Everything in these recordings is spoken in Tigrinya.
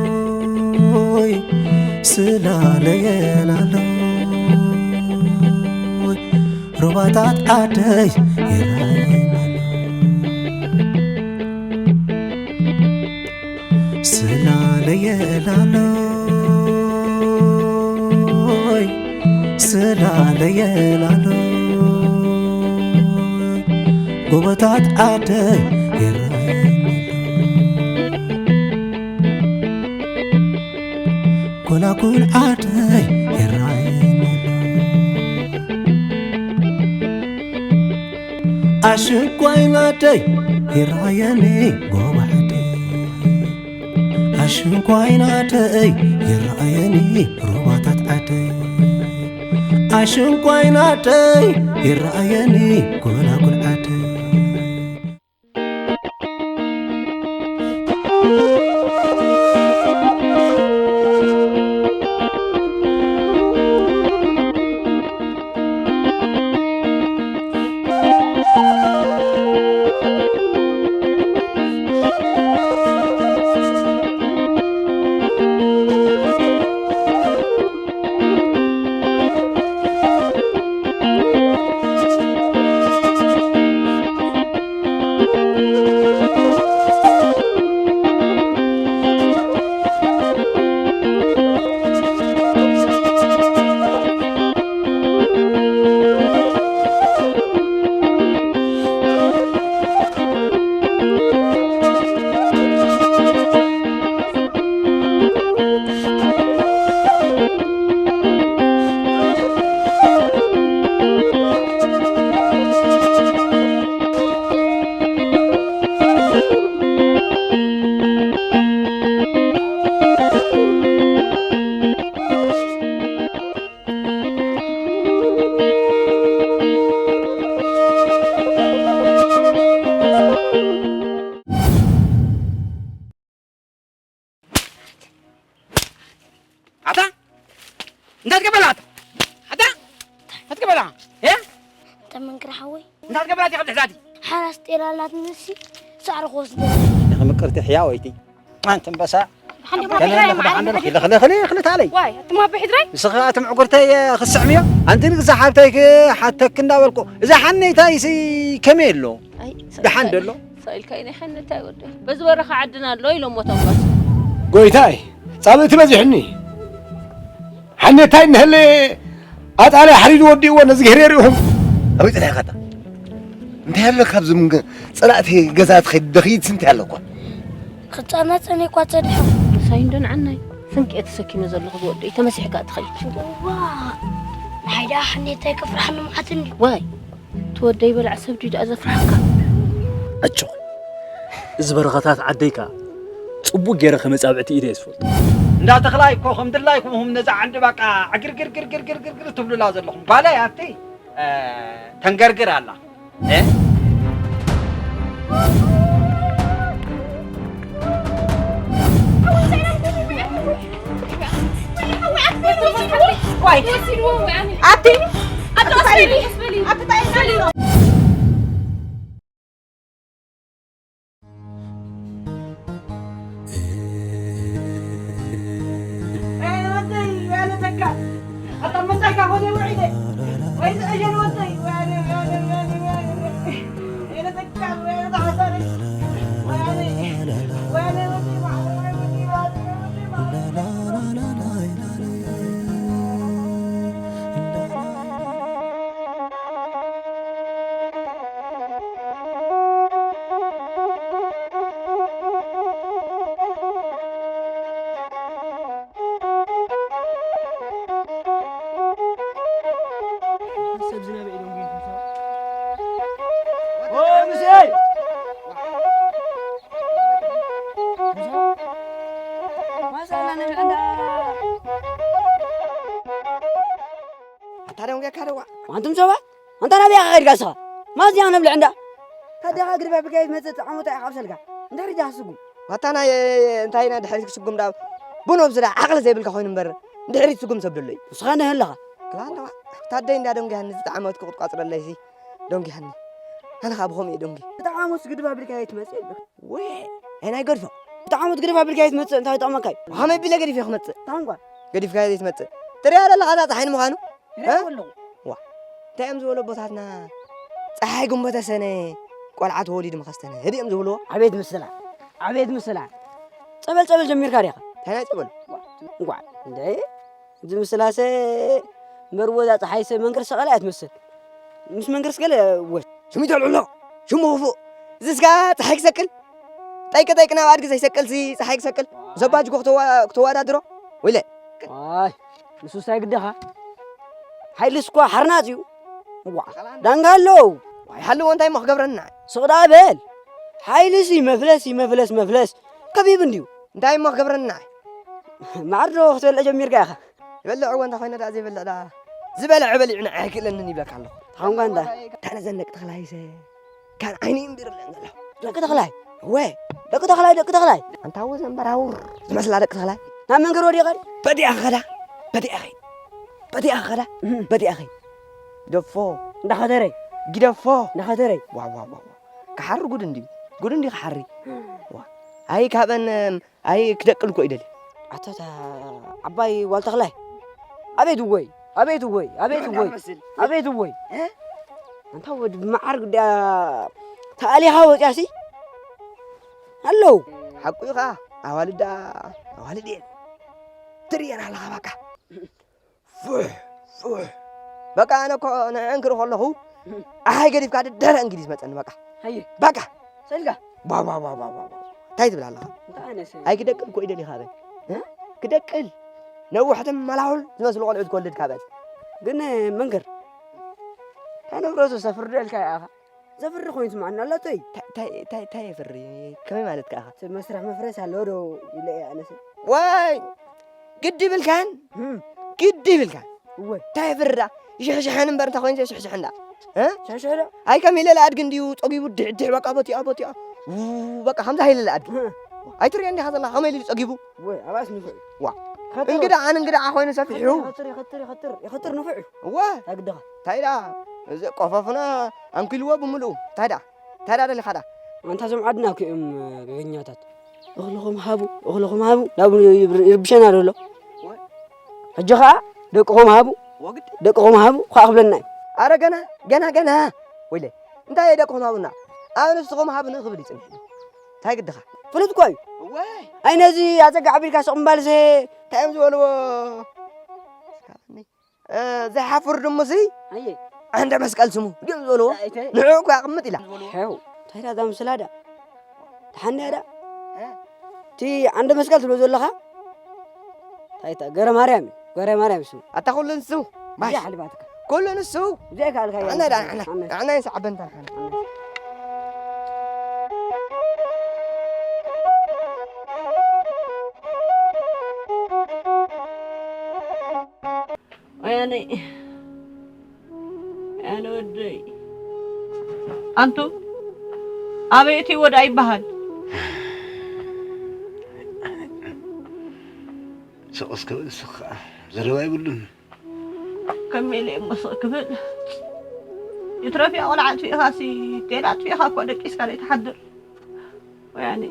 ስላለየላሎይ፣ ስላለየላሎይ፣ ሩባታት ዓደይ ይረኣየናሎ። ስላለየላሎይ፣ ስላለየላሎይ፣ ጎቦታት ዓደይ ይረኣየናሎ። ጎላጉል ዓደይ ይረኣየናሎ። ኣሽንኳይ ናደይ ይረኣየኒ ጎቦ ዓደይ። ኣሽንኳይ ናደይ ይረኣየኒ ሩባታት ዓደይ። ኣሽንኳይ ናደይ ይረኣየኒ ጎላጉል ዓደይ። ኣታ እንታይ ትገብር ኣታ? ኣታ እንታይ ትገብር? እ? ተመንክር ሓወይ። እንታይ ትገብር ኣቲ? ካብ ድሕዛቲ ሓራስ ጤል ኣላትኒ፣ ንሲ ሳዕሪ ክወስደላ። ኢኺ ምቅርቲ ሕያወይቲ። ኣንቲ ኣንበሳ። ብሓንደ ከነ ማበይ ለኽለ ማዕረ ሓንደ ለኽለ ለኽለ ለኽለ ታለይ። ዋይ፣ ኣቲ ማበይ ሕድራይ? ንስኻ ኣቲ ምዕጉርተይ ክስዕም እዮ። ኣንቲ ንግዛ ሓብተይ ክሓተክ እንዳበልኩ። እዛ ሓነይታይ ሲ ከመይ ኣሎ? ኣይ፣ ደሓን ዶ ኣሎ? ሳኢልካ ናይ ሓነታይ ወደ። በዚ በረኻ ዓድና ኣሎ ኢሎም ሞቶም ባስ። ጎይታይ፣ ጻብእቲ በዚሕኒ። ሓኔታይ እንሀለ ኣጣላይ ሓሪዱ ወዲእዎ ነዚ ገይረ ሪእኹም። ኣበይ ጥራሕ ኢኻ ኣታ? እንታይ ኣለካ ኣብዚ ምንገ-፣ ጸላእቲ ገዛ ትኸይድ ደኽይድ ስንት ኣለኳ? ክጻናጸን እኳ ጸኒሖም። ምሳይ እንዶ ንዓናይ ስንቂ እየ ተሰኪመ ዘለኹ ዝወደይ፣ ተመሲሕካ እትኸይድ። እዋ፣ ንዓይ ደኣ ሓኔታይ ከፍርሓኒ መዓት እንድዩ። ዋይ፣ ትወደይ በላዕ ሰብ ድዩ ደኣ ዘፍርሓካ? ኣጆኺ፣ እዚ በረኸታት ዓደይ ከኣ ጽቡቕ ገይረ ከመጻብዕቲ ኢደ እየ ዝፈልጦ። እንዳ ተኽላይ እኮ ከም ድላይኩም ነዛ ዓንዲ በቃ ዕግርግርግርግርግርግር ትብሉላ ዘለኹም። ጓለይ ኣቲ፣ እ፣ ተንገርግር ኣላ። እ? ኣቲ፣ ኣቲ፣ ኣቲ፣ ታዲያ ወንጌካ ደዋ። ኣንቱም ሰባት፣ ኣንታ ናበይ ኢኻ ከይድካ እስኻ? ማዝያ ክነብልዕ እንዳ። ካደኻ ግድፍ ኣቢልካ ትመጽእ፣ ጣዕሙ እንታይ ኢኻ ኣብሰልካ? እንድሕሪ ዳኣ ስጉም። ዋታ ናይ እንታይ ናይ ድሕሪት ክስጉም ዳ። ቡን ኣብዚ ዳ ዓቕሊ ዘይብልካ ኮይኑ እምበር፣ ድሕሪት ስጉም ሰብ ደሎ እዩ። ንስኻ ነህ ኣለኻ። ክላን ደዋ። ታደይ እንዳ ደንጊ ሃኒ ዝጣዕመት ክቁጥቋጽ ደለይሲ። ደንጊ ሃኒ። ኣነ ኸኣ ብኸምኡ እየ ደንጊ። ብጣዕሙስ ግድፍ ኣቢልካ ኣይትመጽእ ይብልካ። ወይ፣ ኣይ ናይ ገድፎ። ብጣዕሙስ ግድፍ ኣቢልካ ኣይትመጽእ፣ እንታይ ይጠቕመካ እዩ? ከመይ ቢለ ገዲፈ ክመጽእ? ታንኳ። ገዲፍካ ዘይትመጽእ። ትሪኣ ደለኻ እዛ ጸሓይ ንምዃኑ? እ? ዋ። እንታይ እዮም ዝበሉ ኣቦታትና? ጸሓይ ግንቦተ ሰነ ቆልዓ ተወሊዱ መኸስተነ። ህድእ እዮም ዝብልዎ። ኣቤት ምስላ። ኣቤት ምስላ። ጸበል ጸበል ጀሚርካ ዲኻ? እንታይ ናይ ጸበል? እንቋዕ። እንደ እዚ ምስላሰ መርዎ እዛ ጸሓይሰ መንክር ሰቐላ እያ ትመስል። ምስ መንክርስ ገለ ወ- ሽሙ ይተልዕሎ። ሽሙ ክፉእ። እዚስ ከኣ ጸሓይ ክሰቅል። ጠይቂ ጠይቂ ናብ ኣድጊ ዘይሰቅልሲ ጸሓይ ክሰቅል። ምስ ኣባ ጅጎ ክተዋ-፣ ክተወዳድሮ። ወይለ። ኣይ፣ ንሱስ ኣይግደኻ። ሓይልስ እኳ ሓርናጽ እዩ። ዋ፣ ዳንጋ ኣለዉ። ኣይሃልዎ እንታይ እሞ ክገብረና? ስቕ ደኣ በል። ሓይልሲ መፍለስ እዩ፣ መፍለስ፣ መፍለስ። ከቢቡ እንድዩ። እንታይ እሞ ክገብረና? ማዕር ዶ ክትበልዕ ጀሚርካ ኢኻ? ይበልዕ እወ፣ እንታይ ኮይነ ደኣ ዘይበልዕ ደኣ? ዝበልዐ በሊዑ ንዓይ ኣይክእለንን ይብለካ ኣለኹ። ተኾንኳ እንዳ። እንታይ ነዘን ደቂ ተኽላይሰ? ካን ዓይኒ እምቢርለን ዘሎ። ደቂ ተኽላይ? እወ። ደቂ ተኽላይ፣ ደቂ ተኽላይ? ኣንታ እወ ዘንበራውር ዝመስላ ደቂ ተኽላይ? ናብ መንገድ ወዲቐን? በዲኣ ኸዳ፣ በዲኣ ኸይ-፣ በዲኣ ኸዳ፣ እህ። በዲኣ ኸይ-፣ ግደፎ። እንዳኸተረይ? ግደፎ። እንዳኸተረይ? ዋ፣ ዋ፣ ዋ፣ ዋ። ክሓሪ ጉድ እንድዩ። ጉድ እንድዩ ክሓሪ። ዋ። ኣይ ካብን ኣይ ክደቅል እኮ ይደሊ። ኣታ እታ ዓባይ ጓል ተኽላይ። ኣቤት እወይ፣ ኣቤት እወይ፣ ኣቤት እወይ፣ ኣቤት እወይ። እ? ኣንታ ወድ ብመዓር ግዳ ተኣሊኻ ወፂኣሲ። ኣለዉ። ሓቁ እዩ ኸዓ። ኣዋልድ ደኣ ኣዋልድ እየን። ትርእየን ኣለኻ ባካ። ፉሕ፣ ፉሕ። በቃ ኣነ እኮ ንዕን ክርኢ ከለኹ፣ ኣሃይ ገዲፍካ ደረ እንግሊዝ መጸኒ በቃ። ሃየ። በቃ። ሰልጋ። ባ፣ ባ፣ ባ። እንታይ ትብል ኣለኻ? እንታይ ኣነሰ? ኣይ ክደቅል እኮ እዩ ደሊኻ በል። እ? ክደቅል። ነዋሕትን መላውል ዝመስሉ ቆልዑት ክወልድ ካበል። ግን መንክር። ኣነ ብረሱ ሰፍር ደልካ ኢኻ። ዘፍሪ ኮይኑ ትስምዓኒ ኣሎ፣ እቶይ። ታይ፣ ታይ፣ ታይ፣ ታይ የፍሪ? ከመይ ማለት ከኣ? እቲ መስርሕ መፍረስ ኣሎ ዶ ኢለ እየ ኣነስ። ዋይ! ግዲ ይብልካን? እም። ግዲ ይብልካን? እወ። ታይ የፍሪ ደኣ? ይሽሕሽሐን እምበር እንታይ ኮይኑ ዘይሽሕሽሐን ደኣ? እ? ሽሕሽሕ ዶ? ኣይ ከም ኢለ ለኣድጊ እንድዩ ጸጊቡ ድሕድሕ በቃ በቲኣ በቲኣ። ው፣ በቃ ከምዛ ኢለ ለኣድጊ። እም። ኣይትሪኦ እንዲኻ ዘለኻ ከመይ ኢሉ ጸጊቡ? ወይ፣ ኣባስ ንፉዕ እዩ። ዋ። ኸትር እንግዳ፣ ኣን እንግዳ ኮይኑ ሰፊሑ። ይኸትር፣ ይኸትር፣ ይኸትር፣ ይኸትር ንፉዕ እዩ። እወ። ኣግድኻ። እንታይ ደኣ? እዚ ቆፈፍና ኣንኪልዎ ብምልኡ። እንታይ ደኣ? እንታይ ደኣ ደሊኻ ደኣ? ኣንታ እዞም ዓድና እኮ እዮም ገበኛታት። እኽልኹም ሃቡ፣ እኽልኹም ሃቡ፣ ናብ ይብር-፣ ይርብሸና ደሎ። ወይ። ሕጂ ኸኣ ደቅኹም ሃቡ፣ ወግዲ። ደቅኹም ሃቡ፣ ኸኣ ክብለና እዩ። ኣረ ገና፣ ገና፣ ገና። ወይለ፣ እንታይ ደቅኹም ሃቡና? ኣብ ንስኹም ሃቡኒ ክብል ይጽንሕ እዩ። እንታይ ግድኻ? ፍሉጥ እኮ እዩ። እወይ። ኣይ ነዚ ኣጸጋዕ ኣቢልካ ስቕ ምባልሰ። እንታይ እዮም ዝበልዎ? እስካብኒ። እ፣ ዘይሓፍር ድሙሲ ኣየ። ዓንደ መስቀል ስሙ ድዮም ዝበልዎ። ኣይ፣ እተ። ንዕኡ እኮ ኣቕምጥ ኢላ። ሄው፣ እንታይ ዳ እዛ ምስላ ዳ? ተሓንያ ዳ? እ? እቲ ዓንደ መስቀል ትብሎ ዘለኻ? እንታይ እታ? ገረ ማርያም እዩ። ገረ ማርያም ስሙ። ኣታ ኩሉ ንሱ። ባሽ። እዚኣ ሓልባትካ። ኩሉ ንሱ። እዚኣ ከኣልካ እያ። ኣነ ዳ፣ ኣነ። ኣነ። ኣነ ይስዓበን ታን ሓነ። ወያነይ፣ ወያነ ወደይ። ኣንቱም ኣበይ እቲ ወዳ ይበሃል? ስቕ እስከ በል፣ እስኻ ዘረባ የብሉን። ከመይ ኢለ እሞ ስቕ ክብል? ይትረፍ እያ ቆልዓ ኣጥፊእኻሲ፣ ቴል ኣጥፊእኻ እኮ ደቂስካ ዘይትሓድር። ወያነ።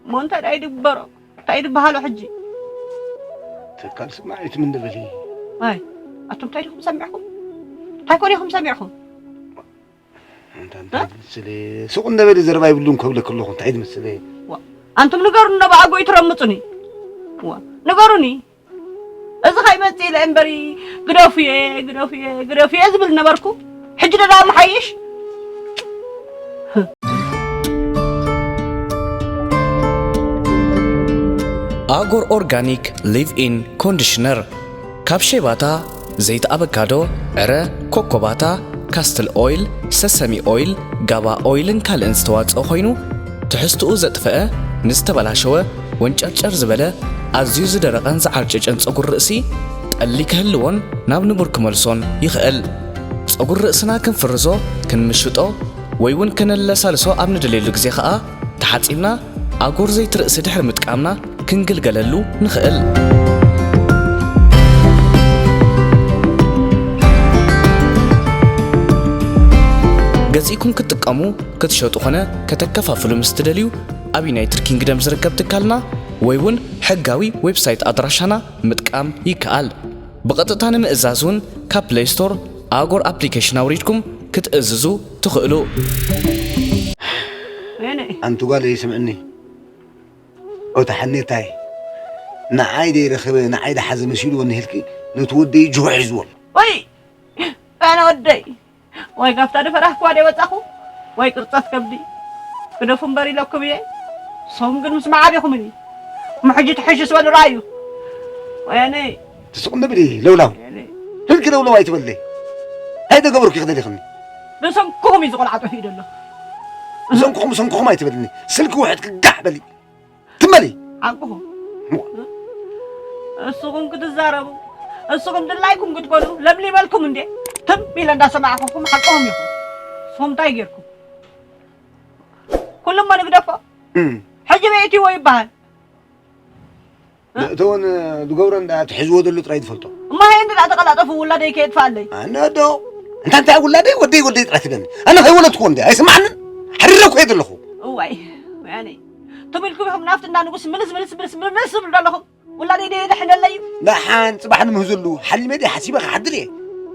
እሞ እንታይ ደኣ ይድበሮ? እንታይ ይድበሃሎ ሕጂ? ተካል ስማዒት ምን ደበሊ? ኣይ፣ ኣቱም እንታይ ዲኹም ሰሚዕኩም? እንታይ ኮን ኢኹም ሰሚዕኩም? ኣንታ እንታይ እ? ትመስል? ስቕ እንደ በሊ ዘረባ ይብሉን ከብለክ ኣለኹ። እንታይ ትመስል? ዋ፣ ኣንቱም ንገሩኒ፣ ነባኣ ጎይ ትረምጹኒ። ዋ፣ ንገሩኒ። እዚ ከይመጽእ ኢለ እምበሪ፣ ግደፉየ፣ ግደፉየ፣ ግደፉየ ዝብል ነበርኩ። ሕጂ ደኣ ምሓይሽ? ኣጎር ኦርጋኒክ ሊቭ ኢን ኮንዲሽነር፣ ካብ ሼባታ፣ ዘይቲ ኣቨካዶ፣ ዕረ፣ ኮኮባታ፣ ካስትል ኦይል፣ ሰሰሚ ኦይል፣ ጋባ ኦይልን ካልእን ዝተዋጽኦ ኮይኑ፣ ትሕዝትኡ ዘጥፈአ፣ ንዝተበላሸወ፣ ወንጨርጨር ዝበለ፣ ኣዝዩ ዝደረቐን ዝዓርጨጨን ጸጉሪ ርእሲ፣ እሊ ክህልዎን ናብ ንቡር ክመልሶን ይኽእል። ጸጉሪ ርእስና ክንፍርዞ፣ ክንምሽጦ፣ ወይ እውን ከነለሳልሶ ኣብ ንደልየሉ ግዜ ኸኣ ተሓጺብና ኣጎር ዘይቲ ርእሲ ድሕሪ ምጥቃምና ክንግልገለሉ ንኽእል። ገዚእኩም ክትጥቀሙ፣ ክትሸጡ ኾነ ከተከፋፍሉ ምስ ትደልዩ፣ ኣብ ዩናይትድ ኪንግደም ዝርከብ ትካልና ወይ እውን ሕጋዊ ዌብሳይት ኣድራሻና ምጥቃም ይከኣል። ብቐጥታ ንምእዛዝ እውን ካብ ፕለይ ስቶር ኣጎር ኣፕሊኬሽን ኣውሪድኩም ክትእዝዙ ትኽእሉ። ኣንቲ ጓለይ ስምዕኒ፣ ኦታ ሓኔታይ ንዓይ ደይረኸበ ንዓይ ደሓዘ መሲልዎ እንሄልኪ ነቲ ወደይ ጅሆ ሒዝዎ ኣሎ። ወይ ኣነ ወደይ ወይ ጋፍታ ድፈራህክዋ ደይ ወጻኹ ወይ ቅርጸት ከብዲ ግደፉ እምበር ኢለኩም እየ። ሶም ግን ምስ መዓቢኹምኒ እሞ ሕጂ ትሕሽ ዝበሉ ረኣዩ። ወያነ ትስቕ እንደ ብሊ ለውላው ህልኪ ለውላው ኣይትበልለይ። እንታይ ደገበርኩ ክደሊኽኒ? ብሰንክኹም እዩ ዝቆልዓ ጠፊኡ ዘሎ። ብሰንክኹም ብሰንክኹም ኣይትበልኒ። ስልኪ ውሕድ ክጋሕ በሊ ትም በሊ። ሓቅኹም እስኹም ክትዛረቡ እስኹም ድላይኩም ክትኮኑ ለምሊመልኩም እንዴ ትም ኢለ እንዳሰማዕኹም ሓቅኹም ኢኹም። ንስኹም እንታይ ጌርኩም? ኩሉ እሞ ንግደፎ። ሕጂ በየትይዎ ይበሃል። መእተወን ዝገብሮ እንዳ ትሕዝዎ ዘሎ ጥራይ ዝፈልጦ። እሞ ሃየ እንዳ ተቀላጠፉ ውላደይ ከየጥፍኣለይ። ኣነ ዶ እንታ እንታይ ውላደይ ወደይ ወደይ ጥራይ ትብለኒ። ኣነ ከይወለድኩዎ እንደ ኣይስምዓንን። ሓሪረ እኮ እየ ዘለኹ። እዋይ ወያነይ ትም ኢልኩም ኢኹም ናብቲ እንዳ ንጉስ ምልስ ምልስ ምልስ ምልስ ትብሉ ዘለኹም። ውላደይ ደይ የድሕነለይ እዩ። ደሓን ጽባሕ ንምህዘሉ ሓሊመ ደይ ሓሲበ ክሓድር እየ።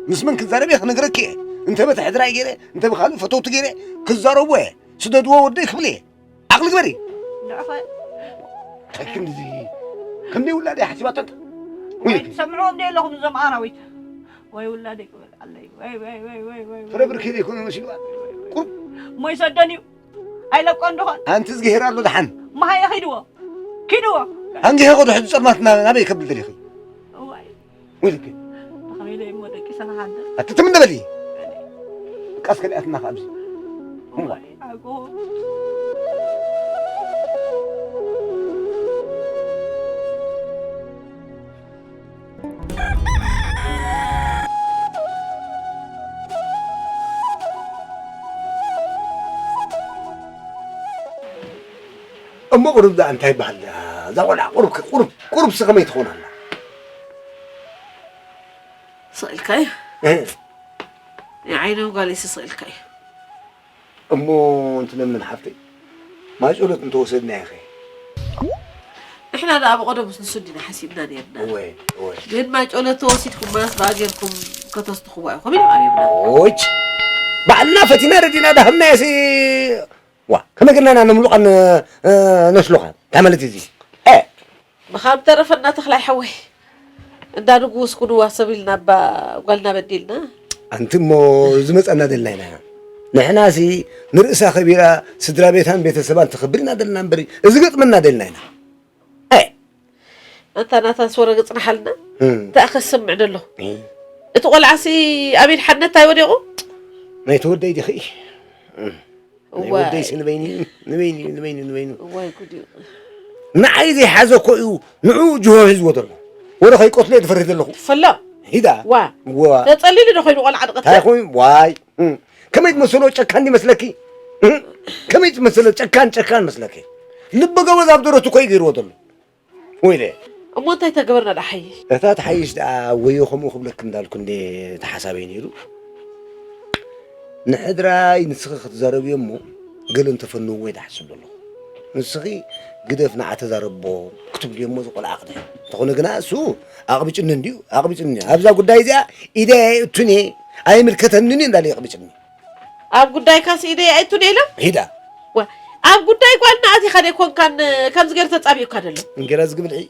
ምስ መን ክዛረብ እየ ክነግረኪ እየ። እንተ በቲ ሕድራይ ገይረ እንተ ብኻልእ ፈተውቲ ገይረ ክዛረቦ እየ። ስደድዎ ወደይ ክብል እየ። ዓቕሊ ግበሪ። እንታይ ክንድዚ ከም ደይ ውላደይ ሓሲባቶ እንተ ወይ ትሰምዕዎም ደይ ኣለኹም እዞም ኣራዊት። ወይ ውላደይ ክብል ኣለይ። ወይ ወይ ወይ ወይ ወይ ወይ። ፍረ ብርኪ ዘይኮነ መሲልዋ። ቁሩብ እሞ ይሰደን እዩ። ኣይለቆን ድኾን። ኣንቲ ዝግሄር ኣሎ ደሓን። መሃየ ኺድዎ። ኪድዎ። ኣንጊሄ ኸዶ ሕጂ ጸልማት ናበይ ከብል ደሊኺ? እዋይ። ወይልኪ። ተኸሚለ እሞ ደቂሰ ንሓድር። ኣቲ ትም እንደ በሊ። ቃስ ከሊኣትና ከኣብዚ። እዋይ። እሞ ቁሩብ ደኣ እንታይ ይበሃል እዛ ቆልዓ ቁሩብ ቁሩብ ቁሩብ ሲ ከመይ ትኾን ኣላ? ስቕ ኢልካዮ? እ። ንዓይነው ጓለይሲ ስቕ ኢልካዮ? እሞ እንትለምን ሓፍተይ ማይ ጸሎት እንተወሰድናዮ ኸ? ንሕና ደኣ ብቐደሙስ ንሱ እንዲና ሓሲብና ነርና። እወ እወ። ግን ማይ ጸሎት ተወሲድኩማስ ብኣ ጌርኩም ከተስትኽዋ ኢኹም ኢሎም ኣብዮምና። ኦች ባዕልና ፈቲና ረዲና ደሃብናዮሲ ዋ ከመይ ጌርና ኢና ንምሉቓን ነሽሎኻን? እንታይ ማለት እዩ እዚ? እ። ብኻብ ተረፈና ተኽላይ ሓወይ እንዳ ንጉስ ኩንዋ ሰብ ኢልና እባ ጓልና በዲልና። ኣንቲ እሞ ዝመጸና ደልና ኢና ንሕናሲ ንርእሳ ከቢራ ስድራ ቤታን ቤተሰባን ተኸብር ኢና ደልና እምበሪ እዚ ገጥመና ደልና ኢና። ኣይ ኣንታ ናታስ ወረ ግጽንሓልና እንታይ ከስምዕ ደሎ እቲ ቆልዓሲ ኣበይ ሓነት ኣይወደቑ ናይ ተወደይ ዲኺ ናይ ወደይሲ ንበይኒ ንበይኒ ንበይኒ ንበይኑ እዋይ ጉድ እዩ ንዓይ ዘይሓዘ እኮ እዩ ንዑ ጅሆ ሒዝዎ ዘሎ ወረ ከይቀትሎ እየ ዝፈርህ ዘለኹ ፈሎ ሂዳ ዋ ዋ ተጸሊሉ ዶ ኮይኑ ቆልዓ እንታይ ድቐትል ኮይኑ ዋይ እም። ከመይ ትመስሎ ጨካን ይመስለኪ እም? ከመይ ትመስሎ ጨካን ጨካን መስለኪ ልቢ ገበዝ ኣብ ደረቱ እኮ እዩ ገይርዎ ዘሎ ወይለ እሞ እንታይ ተገበርና ዳ ሓይሽ እታ ትሓይሽ ደኣ ወዮ ከምኡ ክብለኪ እንዳልኩ እንደ ተሓሳበይ ነይሩ ንሕድራይ ንስኺ ክትዛረብዮ እሞ ገለ እንተፈንዎ ወይ ትሓስብ ኣለኹ ንስኺ ግደፍ ንዓ ተዛረቦ ክትብልዮ እሞ ዝቆልዓ ክድሕን እንተኾነ ግና እሱ ኣቕብጭኒ እንድዩ ኣቕብጭኒ ኣብዛ ጉዳይ እዚኣ ኢደይ ኣይእቱን እየ ኣይምልከተንን እዩ እንዳለ የቕብጭኒ ኣብ ጉዳይካስ ኢደይ ኣይእቱን እየ ኢሎም ሂዳ ኣብ ጉዳይ ጓልና ኣቲኻ ደይኮንካን ከምዚ ገይሩ ተጻቢኡካ ደሎ እንጌራ ዝግብልዒ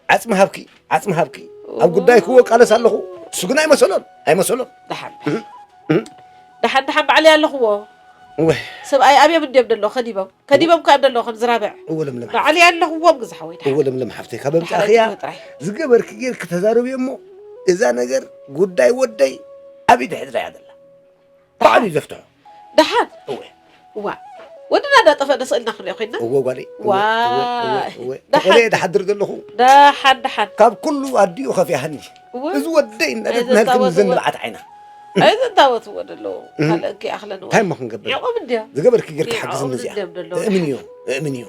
ዓጽሚ ሃብኪ ዓጽሚ ሃብኪ ኣብ ጉዳይ ክወቃለስ ኣለኹ እሱ ግን ኣይመሰሎን ኣይመሰሎን ደሓን ደሓን ደሓን ባዕለይ ኣለኽዎ ወይ ሰብኣይ ኣብዮም እንድዮም ደሎ ከዲቦም ከዲቦም ካብ ደሎ ከም ዝራብዕ እወ ለምለም ባዕለይ ኣለኽዎም ግዝሓወይ ደሓን እወ ለምለም ሓፍተይ ካብ ኣምጻእኽያ ጥራይ ዝገበርኪ ጌርኪ ተዛረብዮ እሞ እዛ ነገር ጉዳይ ወደይ ኣብ ኢድ ሕድራ እያ ዘላ ባዕሉ እዩ ዘፍትሖ። ደሓን እወ። ዋ ወድና እንዳጠፈ ደስ ኢልና ክንሪኦ ኮይና። እወ ጓለይ። እወ፣ እወ፣ እወ፣ እወ። ደሓን። ተኾነ እየ ድሓድር ዘለኹ። ደሓን ደሓን። ካብ ኩሉ ኣዲኡ ከፊኣሃኒ። እወ። እዚ ወደይ እናደት ናይ ናልክን ዘተወትወ-፣ ዘንብዓት ዓይና። ኣይ ዘተወትወ ደሎ። እም። ካልእ እንኪ ኣኽለን እንታይ እሞ ክንገብር? ይዕቆብ እንድያ። ዝገበርኪ ጌርኪ ይዕቆብ ሓግዝኒ እዚኣ። ዝደብ ደሎ። እእምን እዩ፣ እእምን እዩ።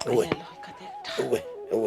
እወ። ኣይ ኣለኹ፣ ካቴ። እወ፣ እወ።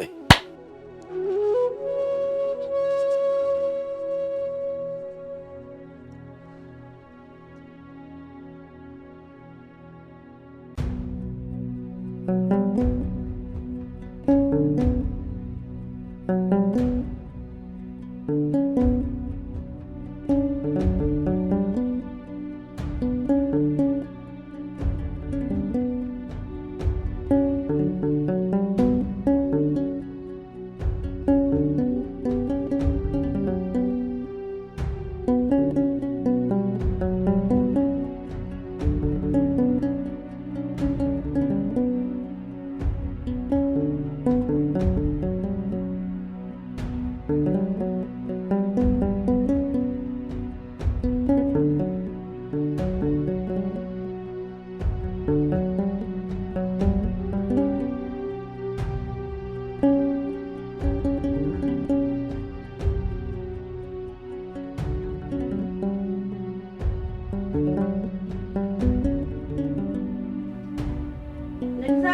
ንግሳ፣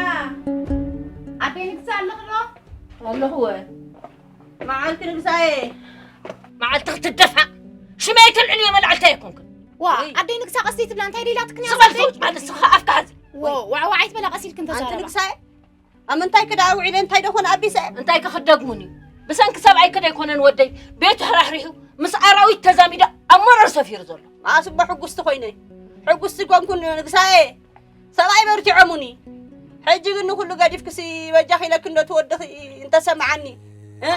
ኣደይ ንግሳ ኣለኺ ዶ? ኣለኹ ወ። መዓልቲ ንግሳየ። መዓልቲ ክትደፋ። ሽመይ ትልዕልዮ መላዕልታ ኣይኮንክን። ዋ፣ ወይ። ኣደይ ንግሳ ቀስ ትብላ እንታይ ደይላትክን እያ ዝበል ኣደይ? ዘውጭ ማለት ስኻ ኣፍካ ሓዚ። ዎ፣ ዋዕ ዋዕ ኣይትበላ ቀስ ኢልክን ኣንቲ ተዛረባ። ንግሳየ። ኣብ ምንታይ ክደኣ ውዒለ እንታይ ደኾነ ኣቢሰ? እንታይ ከ ክደግሙኒ? ብሰንኪ ሰብኣይ ከደ ኣይኮነን ወደይ ቤት ተራሕሪሑ ምስ ኣራዊት ተዛሚደ ኣብ መረር ሰፊሩ ዘሎ። መኣስ እሞ ሕጉስቲ ኮይነ? ሕጉስቲ ኮንኩን ንግሳየ። ሰብኣይ በርቲዖሙኒ። ሕጂ ግን ንኹሉ ገዲፍክሲ በጃኺ ኢለኪ እንዶ ትወድኺ እንተሰምዓኒ። እ?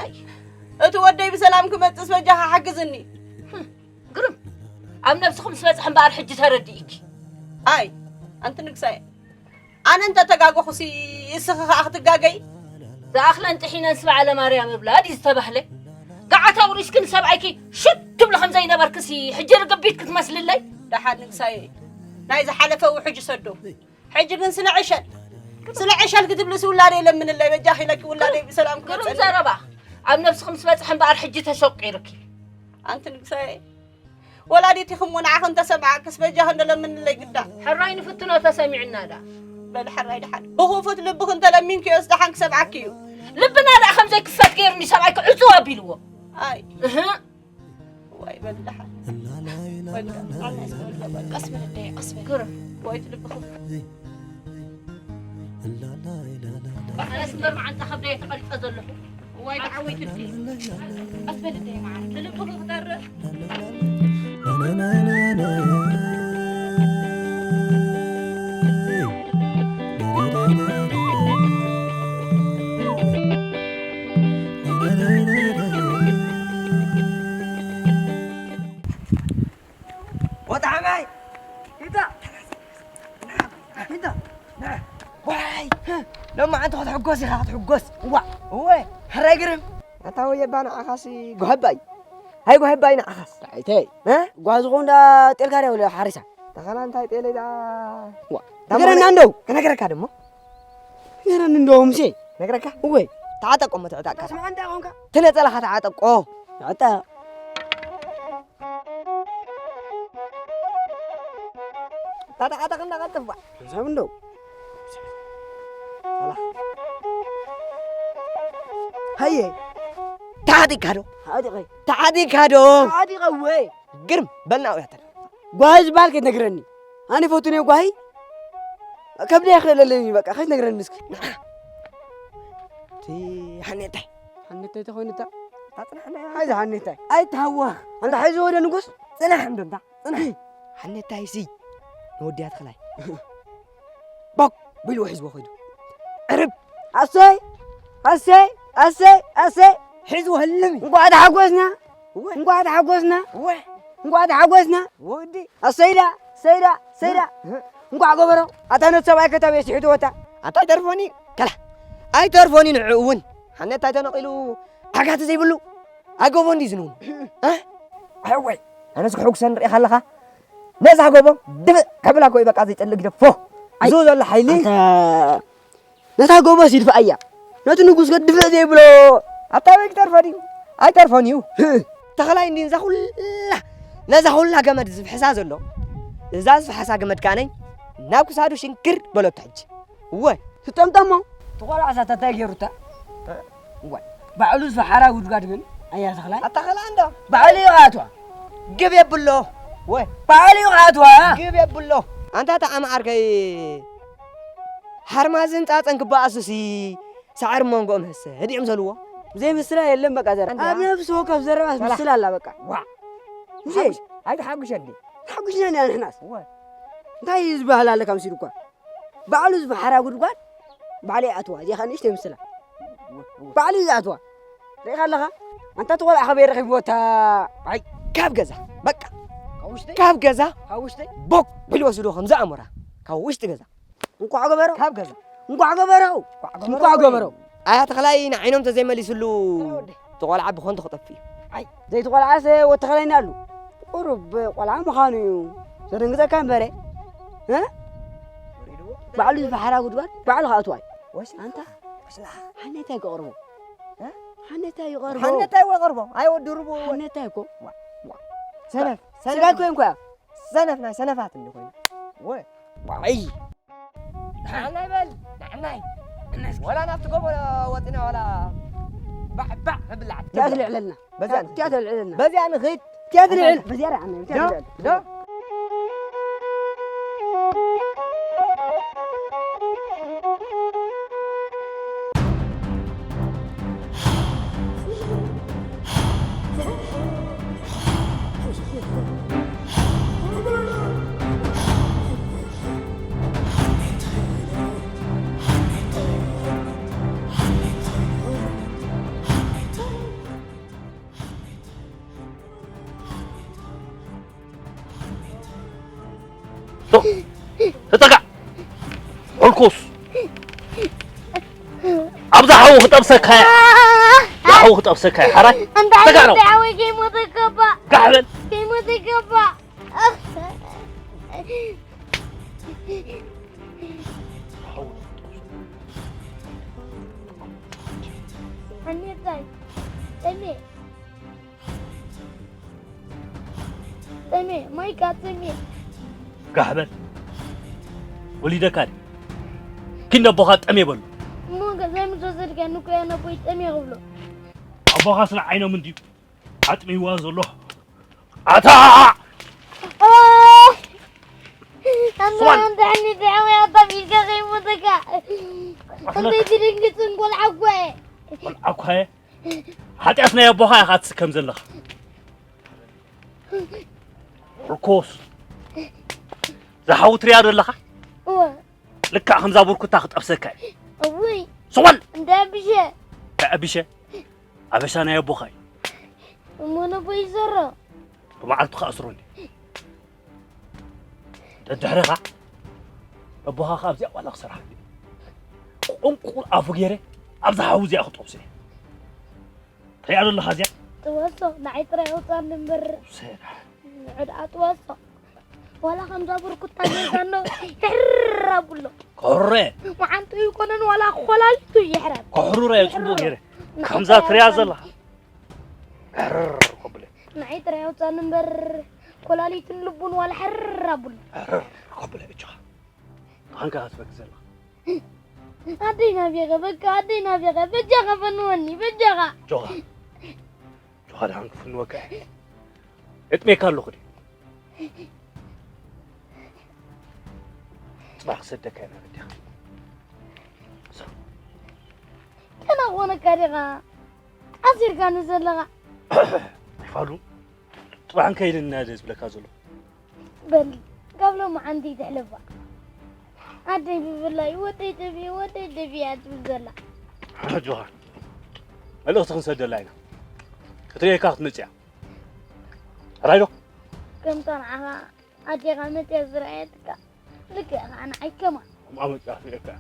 እቲ ወደይ ብሰላም ክመጽእስ በጃኻ ሓግዝኒ። ግርም። ኣብ ነብስኹም ስበጽሕ እምበኣር ሕጂ ተረዲእኪ። ኣይ፣ ኣንቲ ንግሳየ። ኣነ እንተ ተጋገኹሲ፣ እስኺ ኸኣ ክትጋገይ? ዝኣኽለን ጥሒነን ስብዓ ለማርያም እብላ ድዩ ዝተባህለ? ገዓት ኣውሪስኪ ንሰብኣይኪ ሽት ትብሊ ከም ዘይነበርክሲ፣ ሕጂ ርግቢት ክትመስልለይ? ደሓን ንግሳየ፣ ናይ ዝሓለፈ ውሑጅ ይሰዶ። ሕጂ ግን ስለ ዕሸል፣ ስለ ዕሸል ክትብልሲ ውላደይ ለምንለይ፣ በጃኺ ኢለኪ ውላደይ ብሰላም ግሩም ክመጸኒ። ዘረባ። ኣብ ነብስኺ ምስ በጽሐ እምበኣር ሕጂ ተሸቂርኪ። ኣንቲ ንግሳየ፣ ወላዲት ኢኺ እሞ ንዓኺ እንተሰምዓክስ በጃኺ እንዶ ለምንለይ ግዳ። ሕራይ ንፍትኖ ተሰሚዕና ዳ። በል ሕራይ ደሓን። ብኽፉት ልብኺ እንተለሚንክዮስ ደሓን ክሰምዓኪ እዩ። ልብና ደኣ ከም ዘይክፈት ገይሩኒ ሰብኣይኪ ዕጹው ኣቢልዎ። ኣይ። እህ። ዋይ በል ደሓን። ዋይ በል ደሓን። ቀስ በል ኣደይ፣ ቀስ በል። ግርም። ዋይ እቲ ልብኺ። ኣነስ እምበር መዓንጣ ከብደይ ተቐሊጠ ዘለኹ። እዋይ ተዓወይትልኪ። ቀስ በል ኣደይ መዓር። ብልብኺ ክተርፍ። ወጣ ዓባይ። ሂታ። ሂታ። ዋይ። ሎማዓንቲ ክትሕጎስ ኢኻ ክትሕጎስ። እዋ። እወ። ሕራይ ግርም። ኣታ ወየባ ንዓኻሲ ጓህባይ። ኣይ ጓህባይ ንዓኻስ። ኣይተይ። እ? ጓዝኹም እንዳ ጤልካ ድያ ወላ ሓሪሳ? ተኸላ እንታይ ጤለ ደኣ? ዋ። ንገረና እንደው። ክነግረካ ደሞ። ንገረኒ እንደው ሙሴ። ነግረካ? እወ። ተዓጠቆ እሞ ትዕጠቅ። ስምዓ እንታይ ኾንካ? ትነጸላኻ ተዓጠቆ። ተዓጠቅ። ተተዓጠቕ እንዳቐልጥፍ ባ። ሓንሳብ እንደው። ሰላም። ሃየ። ተዓጢቕካ ዶ? ተዓጢቐ። ተዓጢቕካ ዶ? ተዓጢቐ እወ። ግርም በልና ኣውያተና። ጓሂ ዝበሃል ከይትነግረኒ። ኣነ ይፈቱን እየ ጓሂ። ከብደይ ይኽለለኒ በቃ፣ ከይትነግረኒ እስኪ። ንዓ። እቲ ሓኔታይ። ሓኔታይ ተኾይኑ እታ? እታ ጽናሕ እንዳ። ኣይዛ ሓኔታይ። ኣይትሃዋ። ኣንታ ሓይዚ ወደ ንጉስ። ጽናሕ እንዶ እንታ። ጽናሕ። ሓኔታይ ሲ። ንወዲያ ተኽላይ። ቦክ! ቢሉ ሒዝዎ ኸይዱ። ዕርብ! ኣሰይ! ኣሰይ! ኣሰይ! ኣሰይ! ሒዝዎ ህልም እዩ። እንቋዕ ተሓጎስና! እወ። እንቋዕ ተሓጎስና! እወ። እንቋዕ ተሓጎስና! ወዲ! ኣሰይዳ! ሰይዳ! ሰይዳ! እህ። እንቋዕ ገበሮ! ኣታ ነት ሰብኣይ ከታብ የስሒቱ ወታ! ኣታ ኣይተርፎኒ! ከላ! ኣይተርፎኒ ንዕኡ እውን! ሓነታይ ተነቒሉ ዓጋቲ ዘይብሉ! ኣጎቦ እንዲ ዝንውን። እ? ኣወይ፣ ኣነስ ክሕጉሰ ንሪኢኻ ኣለኻ? ነዛ ጎቦ ድፍእ ከብላ እኮ እዩ በቃ ዘይጠልእ ግደፎ። ኣይ፣ እዙ ዘሎ ሓይሊ። ኣንታ ነታ ጎቦ ሲድፋ እያ። ነቲ ንጉስ ከ ድፍእ ዘይብሎ ኣታ በይ ክተርፎ ድዩ? ኣይተርፎን እዩ። እ፣ ተኽላይ እንዲ ነዛ ኩላ ነዛ ኩላ ገመድ ዝፍሕሳ ዘሎ እዛ ዝፍሓሳ ገመድ ከኣነይ ናብ ክሳዱ ሽንክር በለቶ ሕጂ። እወ ትጠምጠሞ። ትቆልዓ ሳታ እንታይ ገይሩታ? እወ ባዕሉ ዝፈሓራ ጉድጓድ ግን ኣያ ተኽላይ ኣታ ኸላ እንዶ ባዕሉ ይኣትዋ። ግብ የብሎ። እወ ባዕሉ ይኣትዋ። ግብ የብሎ። ኣንታ ተዓማ ዓርከይ ሓርማዝን ፃፀን ክበኣሱሲ ሳዕሪ መንጎኦም ህሰ ህዲኦም ዘልዎ ዘይምስላ የለን። በቃ ዘረ ኣብ ነፍሲ ወከፍ ዘረባስ ዋ። ምስላ ኣላ በቃ። ዋ። ምሽ ኣይትሓጉሸኒ። ሓጉሽና ንሕናስ እወ እንታይ እዩ ዝበሃል ኣለካ? ምሲሉ እኳ ባዕሉ ዝፈሓራ ጉድጓድ ባዕሉ ይኣትዋ። እዚኣ ከ ንእሽተይ ምስላ ባዕሉ እዩ ዝኣትዋ። ርኢኻ ኣለኻ? ኣንታ እቲ ቆልዓ ከበይ ረኺብዎ እታ ኣይ ካብ ገዛ በቃ ካብ ውሽጢ ካብ ገዛ ካብ ውሽጢ ቦክ ቢሉ ወስዶ ከምዛ ኣሞራ ካብ ውሽጢ ገዛ እንኳዕ ገበሮ ካብ ገዛ እንኳዕ ገበሮ እንኳዕ ገበሮ። ኣያ ተኽላይ ንዓይኖም ተዘይመሊስሉ እቲ ቆልዓ ብኾንቱ ክጠፍእ እዩ። ኣይ ዘይትቆልዓሰ ወተኸለኒ ኣሉ ቁሩብ ቆልዓ ምዃኑ እዩ ዘደንግጸካ እምበረ እ? ባዕሉ ዝፈሓራ ጉድጓድ ባዕሉ ከኣትዋ እዩ። ወሽ ኣንታ ወሽላ ሓኔታይ ክቕርቦ እ? ሓኔታይ ይቐርቦ ሓነታይ ወይ ቀርቦ ኣይወድርቡ ሓኔታይ እኮ ሰነፍ ስጋ ሰነፍ እኮ እዮም እኮ ሰነፍ ናይ ሰነፋት እንዲ ኮይኑ ወይ ዋይ ንዓናይ በል ንዓናይ ወላ ናብቲ ጎቦ ወፂና ወላ ባዕ ባዕ ምብላዕ እቲኣ ትልዕለልና በዚኣ ንኽድ። እቲኣ ትልዕለልና በዚኣ ንኽድ እቲኣ ትልዕል በዚኣ ርዓና እቲኣ ዶ ትልዕል ዶ ሱቕ! ተጠጋዕ! ርኩስ! ኣብዛ ሓዊ ክጠብሰካ እያ! ኣብዛ ሓዊ ክጠብሰካ እያ! ሓራይ! እንታይ ተጋዕ ነው! እንታይ ሓወይ ከይሞተ ይገባእ! ጋሕ በል! ከይሞተ ይገባእ! ሓኔታይ፣ ጠሜ። ጠሜ፣ ማይካ ጠሜ። ጋሕ በል። ወሊደካ ድዩ? ኪድ ነቦኻ ጠሜ በሉ። እሞ ገዛይ ምስ ወሰድካኒ እኮ እየ ነቦይ ጠሜ ክብሎ። ኣቦኻ ስለ ዓይኖም እንድዩ ኣጥሚዋ ዘሎ። ኣታ! ኣንታ ስማል! ኣንታ ሕኒ ደዕወ ኣታ ቢልካ ከይሞተካ። ኣሕመድ! እንታይ ትድንግጽ እንቆልዓ እኮ እየ። ቆልዓ እኳ እየ። ሓጢኣት ናይ ኣቦኻ ኢኻ ትስከም ዘለኻ። ርኩስ። ዝሓዊ ትሪኣ ዶ ኣለኻ? እወ። ልክዕ ከምዛ ቡርኩታ ክጠብሰካ እየ። እውይ። ስቕ በል! እንዳ ኣቢሸ። እንዳ ኣቢሸ? ኣበሻ ናይ ኣቦኻ እዩ። እሞ ነቦይ ይዘሮ። ብመዓልቱ ከኣስሮ እንዲ። ደድሕረኻ ኣቦኻ ከኣ ኣብዚኣ ዋላ ክሰርሓ እንዲ። ቁንቁል ኣፉ ገይረ ኣብዛ ሓዊ እዚኣ ክጠብሶ እየ። እንታይ ኣሎ ኣለኻ እዚኣ? ጥበሶ፣ ንዓይ ጥራይ ኣውጻኒ እምበር። ሰይዳ። ንዑ ደኣ ጥበሶ። ዋላ ከምዛ ብርኩታ ጌርካ እንዶ፣ ሕር ኣብሎ። ኮረ። መዓንጥኡ ይኮነን ዋላ ኮላሊቱ ይሕረር። ኮሕሩረ ይሕረር። ጽቡቕ ገይረ። ንዓይ ከምዛ ጥራይ ትሪኣ ኣውጻኒ። ዘለኻ። ሕር ኮብለ። ንዓይ ጥራይ ኣውጻኒ እምበር፣ ኮላሊቱን ልቡን ዋላ ሕር ኣብሎ። ሕር ኮብለ እጆኻ። ብሓንካ ትፈክ ዘለኻ። ኣደይ ናብየኸ፣ በቃ ኣደይ ናብየኸ፣ በጃኻ ፈንወኒ፣ በጃኻ። ጆኻ። ጆኻ ደሓን ክፍንወካ እየ። እጥሜካ ኣለኹ ድዩ? ጽባሕ ክሰደካ እየ ናብ ኣዴኻ። ገና ክኾነካ ዲኻ? ኣሲርካኒ ዘለኻ። ይፋሉ፣ ጽባሕ እንከይድና እየ ዝብለካ ዘለኹ። በል፣ ካብ ሎማዓንቲ ኣይትሕለፋ። ኣደይ ብፍላይ፣ ወደይ ጠፊኡ፣ ወደይ ጠፊኡ እያ ትብል ዘላ። ኣጆኻ፣ መልእኽቲ ክንሰደላ ኢና። ክትርእየካ ክትመጽእ እያ። ሕራይ ዶ? ከምታ ንዓኻ ኣዴኻ መጽያ ዝረኣየትካ፣ ልክዕ ኸኣ ንዓይ ከማን። ከምኣ መጽያ ትርእየካ እያ።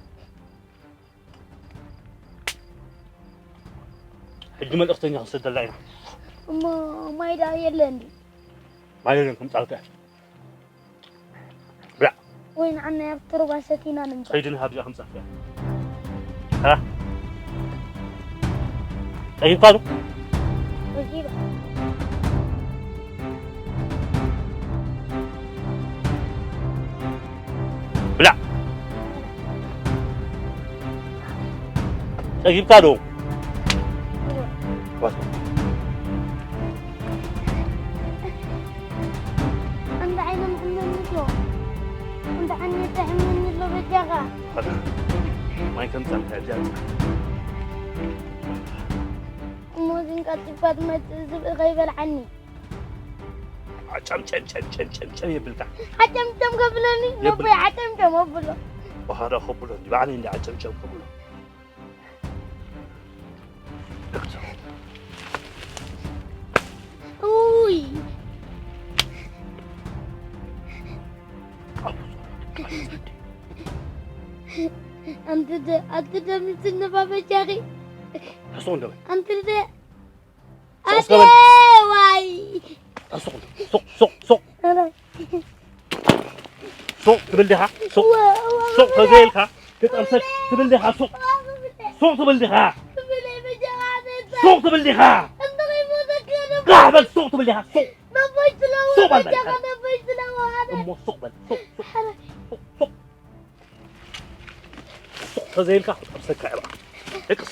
ሕጂ መልእኽተኛ ክንሰደላ ኢና። እሞ ማይ ደኣ የለን ድዩ? ማይ የለን፣ ክምጻልካ እየ። ብላዕ። ወይ ንዓና ኣብ ቱሩባ ሰቲና ንምጻእ። ከይድን ሃብዚኣ ክምጻልካ እየ። ሃ? ጠጊብካ ዶ? ጠጊበ። ጸጊብካ ዶ? ኣንታ ዓይኖም ሕመኒ ኣሎ። ኣንታ ዓይነይ ሕመኒ ኣሎ በጃኻ። ማይ ከምጻልካ እዚኣ። እሞ እዚን ቀልጢፍካ ትመጽእ ዝብኢ ከይበልዓኒ። ዓጨምጨምጨምጨምጨም የብልካ። ዓጨምጨም ከብለኒ የብል- ነቦይ ዓጨምጨም ኣብሎ። ባህራ ከብሎ እንዲ ባዕለይ እንዲ ዓጨምጨም ከብሎ። ኡይ። ኣንተ ደ ኣንተ ደ ምትንባበጃኺ። ተስፎ እንደው። ኣንተ ደ ሶስት ኣደ ከበል። ዋይ። ሱቕ ሱቕ ሱቕ ሱቕ። ኧረ። ሱቕ ትብል ዲኻ? ሱቕ። እወ፣ እወ፣ ሱቕ እወ። ተዘይልካ ክትጠብሰክ ትብል ዲኻ? ሱቕ። ሱቕ ትብል ዲኻ? ትብል እየ በጃኻ ኣነ። ሱቕ ትብል ዲኻ? እንተ ከይሞተክ እየ ነቦይ። ጋሕ በል ሱቕ ትብል ዲኻ? ሱቕ። ነቦይ ስለዋ ሱቕ በል በጃኻ በል። ነቦይ ስለዋ ኣነ። እሞ ሱቕ በል። ሱቕ፣ ሱቕ፣ ሱቕ፣ ሱቕ። ሱቕ ተዘይልካ ክጠብሰካ እየ። ደቅስ።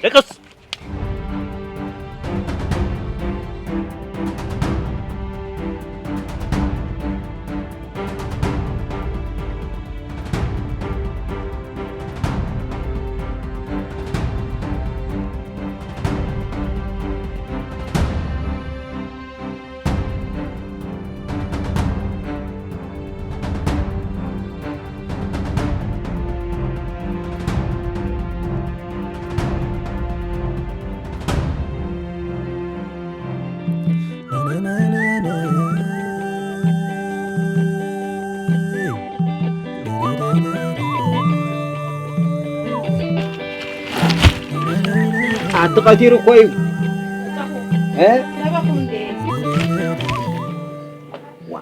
ደቅስ። ኣቲ ቀቲሩ እኮ እዩ። እ? ናባኹም እንዴ? ዋ፣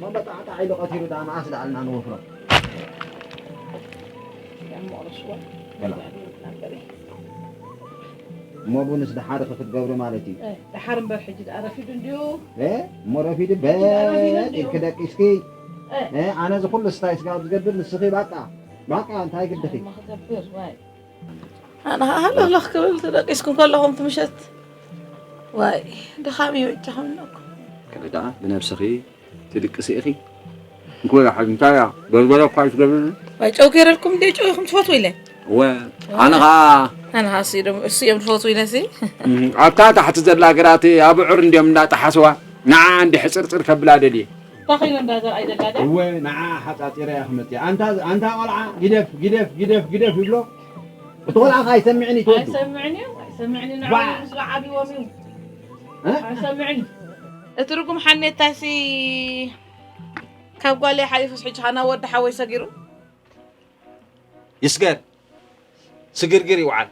መባጣዕጣ ኢሉ ቀቲሩ ደኣ መዓስ ደኣ ኣልና ንወፍሮ? እሞ ቡንስ ደሓር ክትገብሩ ማለት እዩ። እ፣ ደሓር እምበር ሕጂ ደኣ ረፊዱ እንድዩ። እ፣ እሞ ረፊዱ በል ኢልኪ ደቂስኪ። እ። እ፣ ኣነ እዚ ኩሉ ስታይ ስጋብ ዝገብር ንስኺ ባቃ፣ ባቃ እንታይ ግድኺ? እሞ ክገብር፣ ዋይ። ኣነ ኸዓ ሃለኽለኽ ክብል ተደቂስኩም ከለኹም እቲ ምሸት። ዋይ፣ ድኻም እዩ በጃኹም ኣለኩም። ከመይ ደኣ ብነብስኺ ትድቅሲ ኢኺ? እንኮ ደሓር እንታይ እያ? በርበረ እኳ ኣይትገብርኒ? ዋይ፣ ጨው ገይረልኩም እንዴ? ጨው ኢኹም ትፈትዉ ኢለ። እወ፣ ኣነ ኸዓ ኣነ ኸዓ እሱ እዮም፣ እሱ እዮም ዝፈትዉ ኢለ ሲ። እም፣ ኣብታ ታሕቲ ዘላ ግራት ኣብዑር እንድዮም እንዳጠሓስዋ፣ ንዓ እንዲ ሕጽርጽር ከብላ ደልየ። እንታይ ኮይኖ እንዳ ዘርኣይ ዘላ ድያ? እወ፣ ንዓ ሓጻጺረ እያ ክመጽእ። ኣንታ፣ ኣንታ ቆልዓ፣ ግደፍ፣ ግደፍ፣ ግደፍ፣ ግደፍ ይብሎ። እቲ ቆልዓ ኸዓ ኣይሰምዕን እዩ ትወዱ። ኣይሰምዕን እዩ፣ ኣይሰምዕን እዩ። ንዕኦም ዋ! ምስ ዓብይዎም እዩ። እ? ኣይሰምዕን እዩ። እቲ ርጉም ሓኔታሲ ካብ ጓለይ ሓሊፉስ ሕጂ ኸዓ ናብ ወዲ ሓወይ ሰጊሩ። ይስገር። ስግርግር ይውዓል።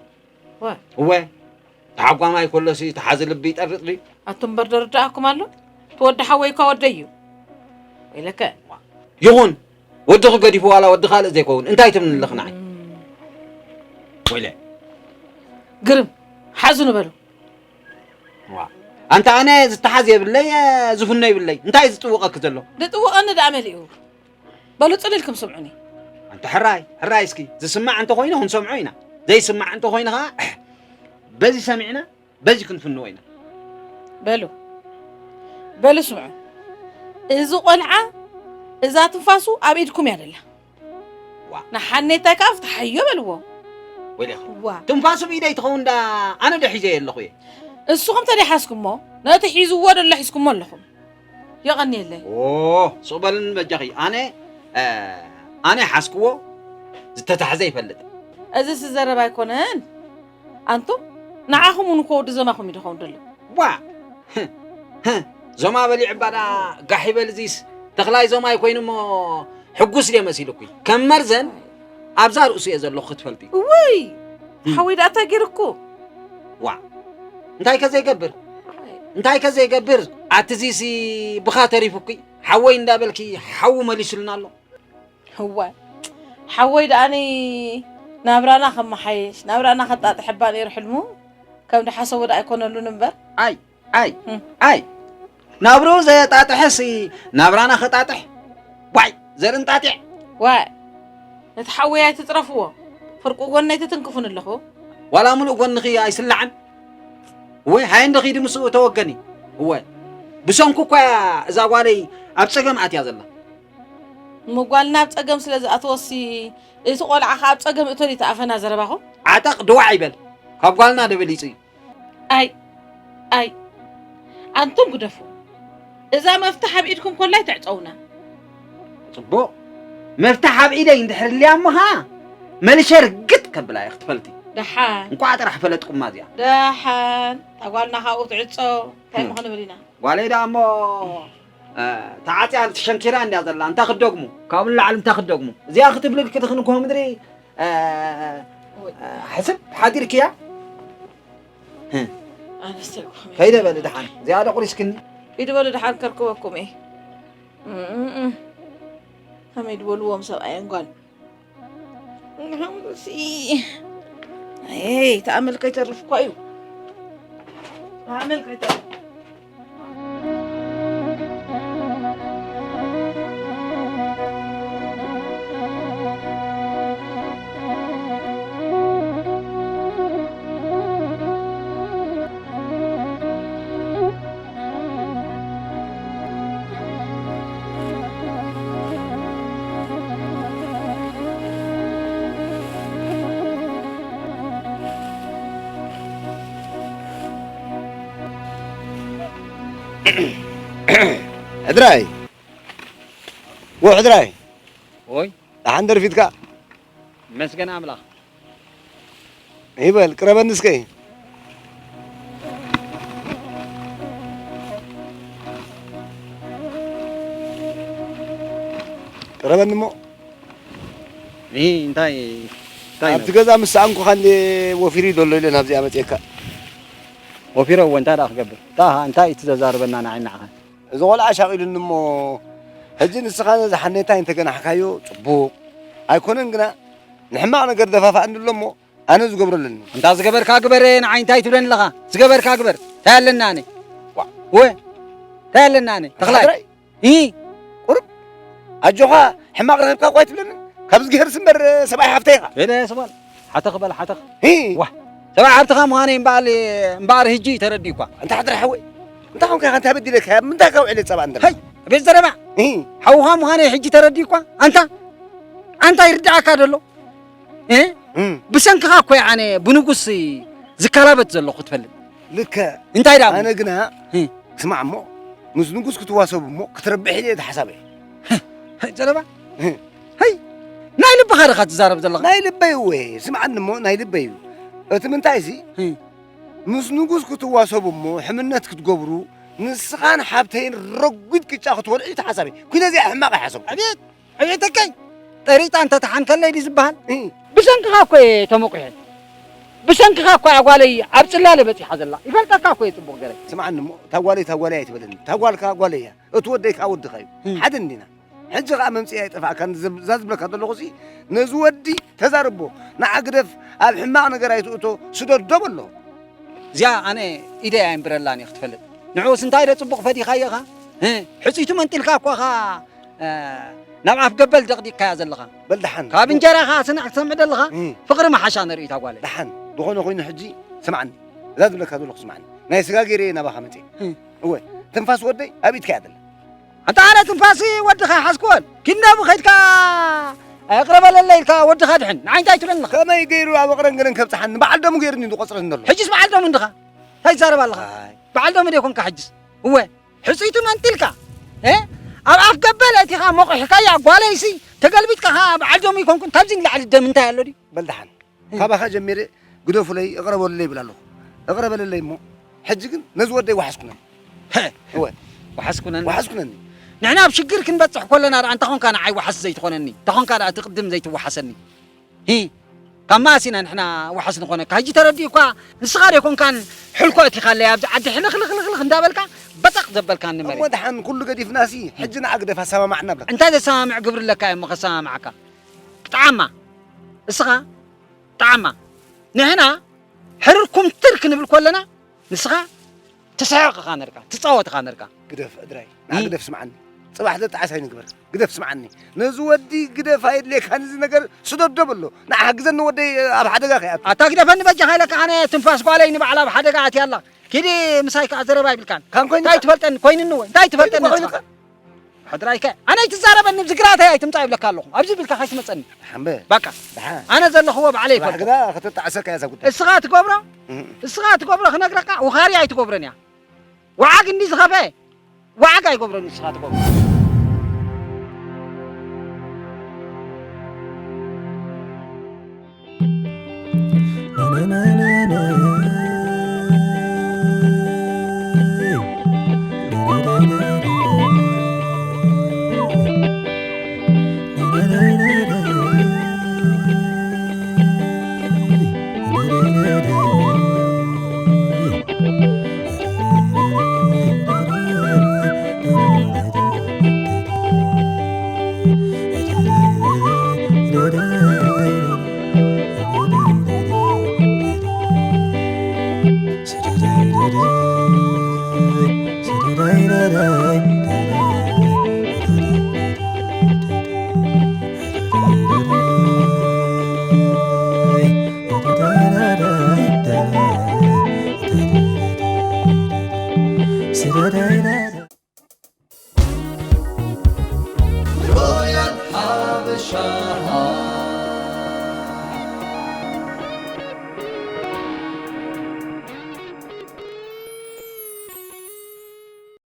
ዋ። እወ፣ ተሓጓማይ ከሎሲ ተሓዚ ልቢ ይጠርጥ ድዩ? ኣቱም እምበር ደርድኣኩም ኣሎ። እቲ ወዲ ሓወይ እኳ ወደይ እዩ። ወይለከ። ይኹን፣ ወድኺ ገዲፉ ዋላ ወዲ ካልእ ዘይከውን፣ እንታይ ትብልኒ ኣለኺ ንዓይ? እም። ወይለ። ግርም፣ ሓዙ ንበሉ። ዋ። ኣንታ ኣነ ዝተሓዝ የብለይ፣ ዝፍኖ የብለይ። እንታይ ዝጥውቐኪ ዘሎ? ዝጥውቐኒ ደኣ መሊኡ። በሉ ጽን ኢልኩም ስምዑኒ። ኣንታ ሕራይ፣ ሕራይ እስኪ፣ ዝስማዕ እንተኾይኑ ክንሰምዖ ኢና። ዘይስማዕ እንተኾይኑ ኸዓ፣ በዚ ሰሚዕና፣ በዚ ክንፍንዎ ኢና። በሉ፣ በሉ ስምዑ። እዚ ቆልዓ፣ እዛ ትንፋሱ ኣብ ኢድኩም እያ ዘላ። ዋ። ንሓኔታይ ከኣ ፍትሓዮ በልዎ። ወይለኺ። ዋ። ትንፋሱ ብኢደይ ትኸውን ዳ ኣነ ዶ ሒዘዮ ኣለኹ እየ? እስኹም ተደይ ሓዝኩሞ፣ ነቲ ሒዝዎ ደሎ ሒዝኩሞ ኣለኹም። የቐንየለይ። ኦ፣ ስቕ በልኒ በጃኺ። ኣነ፣ እ፣ ኣነ ሓዝክዎ ዝተታሕዘ ይፈልጥ። እዚስ ዘረባ ኣይኮነን። ኣንቱም፣ ንዓኹም እውን እኮ ወዲ ዘማኹም እዩ ድኸውን ደሎ። ዋ! ዞማ በሊዕ እባ ደኣ ጋሕ ይበል እዚስ። ተኽላይ ዞማ ኣይኮይኑ እሞ ሕጉስ ድየ መሲሉኪ? ከም መርዘን ኣብዛ ርእሱ እየ ዘለኹ ክትፈልጢ። እውይ! እም። ሓወይ ደኣ እንታይ ገይሩኩ? ዋ! እንታይ ከ ዘይገብር? እንታይ ከ ዘይገብር? ኣቲ እዚሲ ብኻ ተሪፉኪ። ሓወይ እንዳበልኪ ሓዉ መሊሱልና ኣሎ። እዋይ፣ ሓወይ ደኣኒ ናብራና ከመሓየሽ፣ ናብራና ከጣጥሕ እባ ነይሩ ሕልሙ። ከም ድሓሰቦ ደኣ ኣይኮነሉን እምበር። ኣይ፣ ኣይ፣ እም። ኣይ፣ ናብርኡ ዘየጣጥሐሲ ናብራና ከጣጥሕ? ዋይ፣ ዘርኢ እንጣጢዕ። ዋይ፣ ነቲ ሓወይ ኣይትጽረፍዎ። ፍርቁ ጎነይ ትትንክፉን ኣለኹ። ዋላ ምሉእ ጎንኺ ኣይስላዕን። ወይ ሃይ እንደ ኺዲ ምስኡ ተወገኒ። እወ። ብሰንኩ እኳ እያ እዛ ጓለይ ኣብ ጸገም ኣትያ ዘላ። እሞ ጓልና ኣብ ጸገም ስለ ዝኣተወሲ፣ እቲ ቆልዓ ኸኣ ኣብ ጸገም እቶ ድዩ ተኣፈና ዘረባኹም? ዓጠቕ ድዋዕ ይበል። ካብ ጓልና ደበሊጹ እዩ። ኣይ፣ ኣይ፣ ኣንቱም ግደፉ። እዛ መፍትሕ ኣብ ኢድኩም ኮላ ኣይተዕጸውና። ጽቡቕ። መፍትሕ ኣብ ኢደይ እንድሕር ልያ እሞ ኸኣ መሊሸ ርግጥ ከብላ እየ ክትፈልጢ። ደሓን። እንቋዕ ጥራሕ ፈለጥኩማ እዚኣ። ደሓን። እታ ጓልና ካብኡ ትዕጾ። እንታይ እሞ እም። ክንብል ኢና? ጓለይ ደኣ እሞ፣ እ፣ ተዓጽያ ተሸንኪራ እንድያ ዘላ። እንታይ ክትደግሙ? ካብኡ ንላዕሊ እንታይ ክትደግሙ? እዚኣ ክትብልልኪ ትኽንኮ ምድሪ፣ እ፣ ወይ። እ፣ ሕስብ ሓዲርክያ? እ። ኣነስ ተልኩኹም እየ። ከይደ በሊ ደሓን። እዚኣ ዶ ቁሪስክኒ? ኪዱ በሉ ደሓን ከርክበኩም እየ። እም፣ እም፣ እም። ከመይ ድበልዎም ሰብኣየን ጓል? ንሓምሲ። ኣይ፣ ተኣመል ከይተርፍ እኳ እዩ። ተኣመል ከይተርፍ። ሕድራይ፣ ወ ሕድራይ። ኦይ። ደሓን ደርፊትካ? መስገን ኣምላኽ። ይበል፣ ቅረበኒ እስከ። ቅረበኒ እሞ። ይህ እንታይ፣ እንታይ ኣብቲ ነው? ገዛ ምስ ሰኣንኩኻ እንደ ወፊሪ ዘሎ ኢለ ናብዚኣ መፅየካ። ወፊረ እዎ እንታይ ደኣ ክገብር? ታ፣ እንታይ እዩ ትዘዛርበና ንዓይ ንዓኻ? እዚ ቆልዓ ሻቒሉኒ እሞ፣ ሕጂ ንስኻ ነዚ ሓኔታይ እንተገናሕካዮ ጽቡቕ። ኣይኮነን ግና፣ ንሕማቕ ነገር ደፋፋእኒ ኣሎ እሞ፣ ኣነ ዝገብሮ ኣለኒ። እንታ ዝገበርካ ግበር፣ ንዓይ እንታይ ትብለኒ ኣለኻ? ዝገበርካ ግበር። እንታይ ኣለና ኣነ? ዋ። ወ-፣ እንታይ ኣለና ኣነ? ተኽላይ። ሓድራይ። ኢ። ቁሩብ። ኣጆኻ፣ ሕማቕ ረኺብካ እኳ ኣይትብለኒ። ካብ እዝግሄርስ እምበር፣ ሰብኣይ ሓፍተይ ኢኻ። በለ ስባል። ሓተኽ በል፣ ሓተኽ። ሂ። ዋ። ሰብኣይ ሓፍትኻ ምዃነይ እምበኣል-፣ እምበኣር ሕጂ ተረዲእኳ። እንታ ሓድራይ ሓወይ። እንታይ ኾንካ ኢኻ? እንታይ በዲለካ? ምንታይ ካብ ውዕለ ጸባ እንተ ሃይ፣ ቤት ዘረባ። ሂ። ሓውኻ ምዃነይ ሕጂ ተረዲእኳ። ኣንታ፣ ኣንታ ይርድኣካ ደሎ? እ? እም። ብሰንክኻ እኮ እየ ኣነ ብንጉስ ዝከላበት ዘለኹ ትፈልጥ። ልክዕ። እንታይ ደኣ? ኣነ ግና እ። ስማዕ እሞ፣ ምስ ንጉስ ክትዋሰብ እሞ ክትረብሕ ኢለ እየ ዝሓሳበ። ህ፣ ህ፣ ዘረባ? እ። ሀይ፣ ናይ ልብኻ ዲኻ ትዛረብ ዘለኻ? ናይ ልበይ እወ፣ ስምዓኒ እሞ፣ ናይ ልበይ እዩ። እቲ ምንታይ እዚ፣ እ። ምስ ንጉስ ክትዋሰቡ እሞ፣ ሕምነት ክትገብሩ፣ ንስኻን ሓብተይን ረጒድ ቅጫ ክትበልዑ እዩ እቲ ሓሳበይ። ኩነ እዚኣ ሕማቕ ኣይሓሰብኩ። ኣቤት! ዕቤተከይ፣ ጠሪጣ እንተ ተሓንከለይ ድዩ ዝበሃል? እ። ብሰንክኻ እኮ እየ ተመቑሐ። ብሰንክኻ እኮ እያ ጓለይ ኣብ ጽላለ በጺሓ ዘላ። ይፈልጠካ እኮ እየ ጽቡቕ ገይረ። ስምዓኒ እሞ፣ እታ ጓለይ፣ እታ ጓለይ ኣይትበለኒ። እታ ጓልካ ጓለይ እያ። እቲ ወደይ ከኣ ወድኻ እዩ። እ። ሓደ እንዲና። ሕጂ ከኣ መምጽኢ ኣይጠፍኣካን። ዘብ-፣ እዛ ዝብለካ ዘለኹሲ፣ ነዚ ወዲ ተዛርቦ። ንዓ ግደፍ፣ ኣብ ሕማቕ ነገር ኣይትእቶ፣ ስደዶ በሎ። እዚኣ ኣነ ኢደይ ኣየንብረላን እየ ክትፈልጥ። ንዕኡስ እንታይ ዶ ጽቡቕ ፈዲኻዮ ኢኻ? እ፣ ሕጽይቱ መንጢልካ እኳ ኸኣ፣ እ፣ ናብ ኣፍ ገበል ደቕዲቕካያ ዘለኻ። በል ደሓን። ካብ እንጀራ ኸኣ ስናዕ ክትሰምዕ ደለኻ? እ። ፍቕሪ መሓሻ ነርኢ እታ ጓለይ። ደሓን። ዝኾነ ኮይኑ ሕጂ ስምዓኒ። እዛ ዝብለካ ዘለኹ ስምዓኒ። ናይ ስጋ ገይረ እየ ናባኻ መጽየ። እ። እወ፣ ትንፋስ ወደይ ኣብ ኢድካ እያ ዘላ። ኣንታ ኣነ ትንፋስ ወድኻ ኣይሓዝክዎን። ኪድ ናብኡ ኸይድካ፣ "ኣቕርበለለይ" ኢልካ ወድኻ ድሕን። ንዓይ እንታይ ትብለኒ ኣለኻ? ከመይ ገይሩ ኣብ እቕረን ገለን ከብጽሓኒ? በዓል ደሙ ገይሩኒ ዝቖጽረኒ ዘሎ። ሕጅስ በዓል ደሙ እንድኻ? እንታይ ትዛረብ ኣለኻ? ኣይ። በዓል ደሙ ደይኮንካ ሕጅስ? እወ፣ ሕጽይቱ መንጢልካ፣ እ? ኣብ ኣፍ ገበል ኣእቲኻ ሞቒሕካያ ጓለይሲ፣ ተገልቢጥካ ኸኣ በዓል ደሙ ኣይኮንኩን። ካብዚ ንላዕሊ ደም እንታይ ኣሎ ድዩ? በል ደሓን። እ። ካባኻ ጀሚረ ግደፉለይ፣ እቕረበሉለይ ይብል ኣለኹ። እቕረበለለይ እሞ፣ ሕጂ ግን ነዚ ወደይ ወሓስኩነኒ። ሀ! እወ። ወሓስኩነኒ? ወሓስኩነኒ። ንሕና ኣብ ሽግር ክንበጽሕ ከለና ደኣ፣ እንታ ኾንካ ንዓይ ወሓስ ዘይትኾነኒ? እንታ ኾንካ ደኣ ትቕድም ዘይትወሓሰኒ? ሂ! ካብ መኣስ ኢና ንሕና ወሓስ ንኾነካ? ሕጂ ተረዲእኳ፣ ንስኻ ደይኮንካን ሕልኮ እቲኻለይ ኣብዚ ዓዲ ሕልኽልኽልኽልኽ እንዳበልካ፣ በጠቕ ዘበልካኒ መሬት። እሞ ደሓን ኩሉ ገዲፍናሲ፣ ሕጂ ንዓ ግደፍ ኣሰማማዕና ብለካ። እንታይ ዘሰማምዕ ግብሪ ኣለካ እየ እሞ ከሰማምዓካ? ጥዓማ። እስኻ ጥዓማ። ንሕና ሕርር ኩምትር ክንብል ከለና፣ ንስኻ ትስሕቕ ኢኻ ነርካ፣ ትጻወት ኢኻ ነርካ። ግደፍ፣ ዕድራይ። ንዓ እ? ግደፍ፣ ስምዓኒ። ጽባሕ ዘጣዓስ ኣይንግበር። ግደፍ ስምዓኒ። ነዚ ወዲ ግደፍ ኣየድልየካን እዚ ነገር ስደዶ በሎ። ንዓ ሓግዘኒ ወደይ ኣብ ሓደጋ ከይኣቱ። ኣታ ግደፈኒ በጃኻ ኢለካ ኣነ ትንፋስ ጓለይ ንባዕላ ኣብ ሓደጋ ኣትያ ኣላ። ኪዲ ምሳይ ከኣ ዘረባ ይብልካን። ካን ኮይኑ እንታይ ትፈልጠኒ ኮይንኒ ወይ እንታይ ትፈልጠኒ ኮይንኒ ንስኻ? ከ? ሕድራይከ ኣነ ኣይትዛረበኒ ኣብዚ ግራተይ ኣይትምጻእ ይብለካ ኣለኹ። ኣብዚ ብልካ ከይትመጸኒ። ሓምበ። በቃ። ደሓን። ኣነ ዘለኽዎ ባዕለይ ጽባሕ ይፈልጥ። ግዳ ከተጣዕሰካ እያ እዛ ጉዳይ። እስኻ ትገብሮ? እህ። እስኻ ትገብሮ ክነግረካ ውኻሪ ኣይትገብሮን እያ። ወዓግ እንዲ ዝኸፈ ወዓግ ኣይገብረን ንስኻ ትገብሮ።